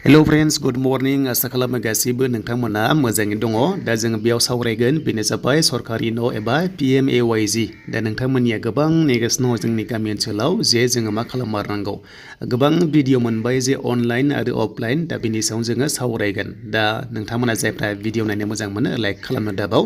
Hello friends, good morning. आसा खालामो गासिबो नोंथांमोना मोजाङै दङ। दा जों बेयाव सावरायगोन बेनो जाबाय सरकारि न' एबा PMAYG। दा नोंथांमोननिया गोबां नेगासिनो दङ जोंनि गामि ओनसोलाव जे जोङो मा खालाममारनांगौ। गोबां भिडिअ मोनबाय जे अनलाइन आरो अफलाइन, दा बेनि सायाव जोङो सावरायगोन। दा नोंथांमोना जायफ्रा भिडिअ नायनो मोजां मोनो लाइक खालामनो दाबाव,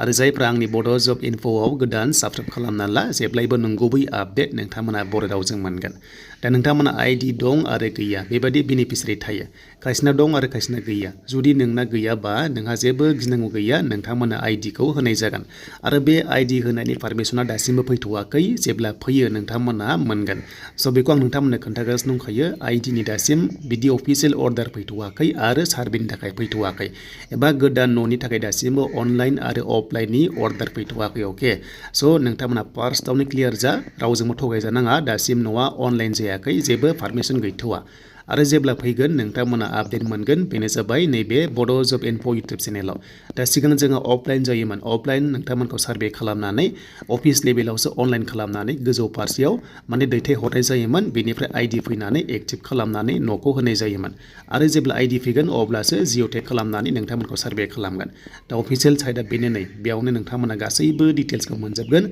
आरो जायफ्रा आंनि बड' जब इनफ'आव गोदान साबस्क्राइब खालामना ला, जेब्लायबो नंगुबै आपडेट नोंथांमोना बर' रावजों मोनगोन। दा नोंथांमोना आइडि दं आरो गैया बेबायदि बेनिफिसियारि थायो। खायसेना दं आरो खायसेना गैया। जुदि नोंना गैयाबा नोंहा जेबो गिनांगौ गैया, नोंथांमोना आइडिखौ होनाय जागोन। आरो बे आइडि होनायनि पारमिसना दासिमबो फैथ'वाखै, जेब्ला फैयो नोंथांमोना मोनगोन। स' बेखौ आं नोंथांमोननो खोन्थागासिनो दंखायो, आइडिनि दासिम बिदि अफिसियेल अर्डार फैथ'वाखै आरो सार्भेनि थाखाय फैथ'वाखै, एबा गोदान न'नि थाखाय दासिमबो अनलाइन आरो अफलाइननि अर्डार फैथ'वाखै। अके, स' नोंथांमोना फार्स्टआवनो क्लियार जा, रावजोंबो थगायजानाङा। दासिम न'आ अनलाइन जायाखै, जेबो पारमिसन गैथ'वा। आरो जेब्ला फैगोन नोंथांमोना आपडेट मोनगोन, बेनो जाबाय नैबे बड' जब इनफ' इउटुब चेनेलाव। दा सिगां जोङो अफलाइन जायोमोन, अफलाइन नोंथांमोनखौ सार्भे खालामनानै अफिस लेभेलावसो अनलाइन खालामनानै गोजौ फारसेयाव माने दैथायहरनाय जायोमोन। बेनिफ्राय आइडि फैनानै एक्टिभ खालामनानै न'खौ होनाय जायोमोन। आरो जेब्ला आइडि फैगोन अब्लासो जिअ' टेग खालामनानै नोंथांमोनखौ सार्भे खालामगोन। दा अफिसियेल साइडआ बेनो नै, बेयावनो नोंथांमोना गासैबो डिटेल्सखौ मोनजोबगोन।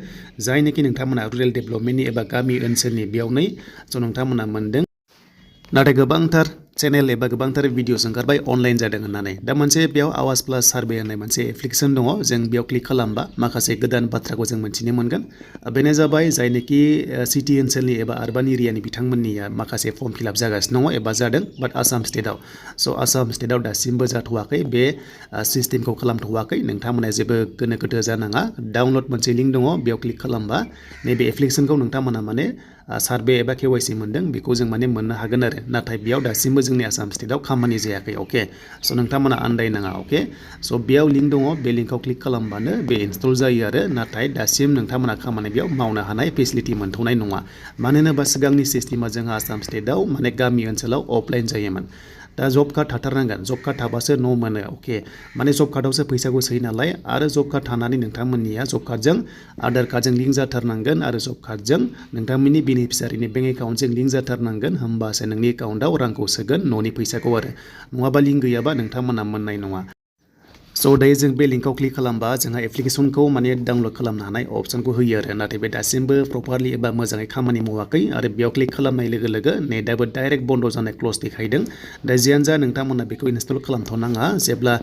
जायनोखि नोंथांमोना रुरेल डेभेलपमेन्टनि एबा गामि ओनसोलनि बेयावनो स' नोंथांमोना मोनदों। नाथाय गोबांथार चेनेल एबा गोबांथार भिडिअस ओंखारबाय अनलाइन जादों होननानै। दा मोनसे बेयाव आवाज प्लास सार्भे होननाय मोनसे एप्लिकेसन दङ। जों बेयाव क्लिक खालामबा माखासे गोदान बाथ्राखौ जों मिन्थिनो मोनगोन। बेनो जाबाय जायनोखि सिटि ओनसोलनि एबा आरबान एरियानि बिथांमोननिया माखासे फर्म फिलआप जागासिनो दङ एबा जादों, बाट आसाम स्टेटआव। स' आसाम स्टेटआव दासिमबो जाथ'वाखै, बे सिस्टेमखौ खालामथ'वाखै। नोंथांमोना जेबो गोनो गोथो जानाङा। डाउनलड मोनसे लिंक दङ, बेयाव क्लिक खालामबा नैबे एप्लिकेसनखौ नोंथांमोना माने सार्भे एबा KYC मोनदों बेखौ जों माने मोननो हागोन आरो। नाथाय बेयाव दासिमबो जोंनि आसाम स्टेटआव खामानि जायाखै। अके, स' नोंथांमोना आन्दायनाङा। अके, स' बेयाव लिंक दङ, बे लिंकआव क्लिक खालामबानो बे इनस्टल जायो आरो। नाथाय दासिम नोंथांमोना खामानि बेयाव मावनो हानाय फेसिलिटि मोनथ'नाय नङा। मानो होनोबा सिगांनि सिस्टेमा जोंहा आसाम स्टेटआव माने गामि ओनसोलाव अफलाइन जायोमोन। दा जब कार्ड थाथारनांगोन, जब कार्ड थाबासो न' मोनो। अके, माने जब कार्डआवसो फैसाखौ सोयो नालाय, आरो जब कार्ड थानानै नोंथांमोननिया जब कार्डजों आधार कार्डजों लिंक जाथारनांगोन, आरो जब कार्डजों नोंथांमोननि बेनिफिसियारिनि बेंक एकाउन्टजों लिंक जाथारनांगोन। होमबासो नोंनि एकाउन्टआव रांखौ सोगोन, न'नि फैसाखौ आरो। नङाबा लिंक गैयाबा नोंथांमोना मोननाय नङा। स' दायो जों बे लिंकआव क्लिक खालामबा जोंहा एप्लिकेसनखौ माने डाउनलड खालामनो हानाय अप्सनखौ होयो आरो। नाथाय बे दासिमबो प्रपारलि एबा मोजाङै खामानि मावाखै। आरो बेयाव क्लिक खालामनाय लोगो लोगो नेटआबो डाइरेक्ट बन्द जानाय क्लस देखायदों। दा जियानो जा नोंथांमोना बेखौ इनस्टल खालामथ'नाङा। जेब्ला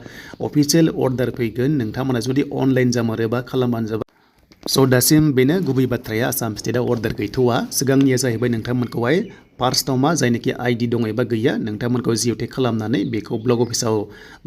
अफिसियेल अर्डार फैगोन, नोंथांमोना जुदि अनलाइन जामारोबा खालामबानो जाबाय। स' दासिम बेनो गुबै बाथ्राया, आसाम स्टेटआव अर्डार गैथ'वा। सिगांनिया जाहैबाय नोंथांमोनखौहाय फार्स्टआव मा जायनोखि आइडि दङ एबा गैया, नोंथांमोनखौ जिअ' टेग खालामनानै बेखौ ब्लक अफिसाव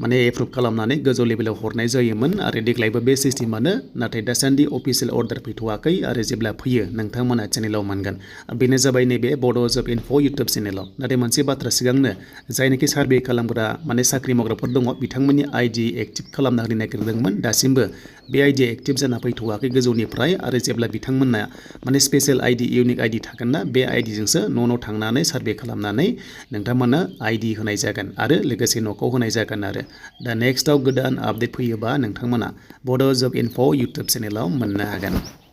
माने एप्रुभ खालामनानै गोजौ लेभेलाव हरनाय जायोमोन। आरो देग्लायबो बे सिस्टेमानो, नाथाय दासान्दि अफिसियेल अर्डार फैथ'वाखै। आरो जेब्ला फैयो नोंथांमोना चेनेलाव मोनगोन। बेनो जाबाय नैबे बड' जब इनफ' इउटुब चेनेलाव। नाथाय मोनसे बाथ्रा सिगांनो, जायनोखि सार्भे खालामग्रा माने साख्रि मावग्राफोर दङ, बिथांमोननि आइडि एक्टिभ खालामना होनो नागिरदोंमोन। दासिमबो बे आइडिया एक्टिभ जाना फैथ'वाखै गोजौनिफ्राय। आरो जेब्ला बिथांमोना माने स्पेशेल आइडि, इउनिक आइडि थागोन ना, बे आइडिजोंसो न' थांनानै सार्भे खालामनानै नोंथांमोना आइडि होनाय जागोन, आरो लोगोसे न'खौ होनाय जागोन आरो। दा नेक्स्टआव गोदान आपडेट फैयोबा नोंथांमोना बड' जब इनफ' इउटुब चेनेलाव मोननो हागोन।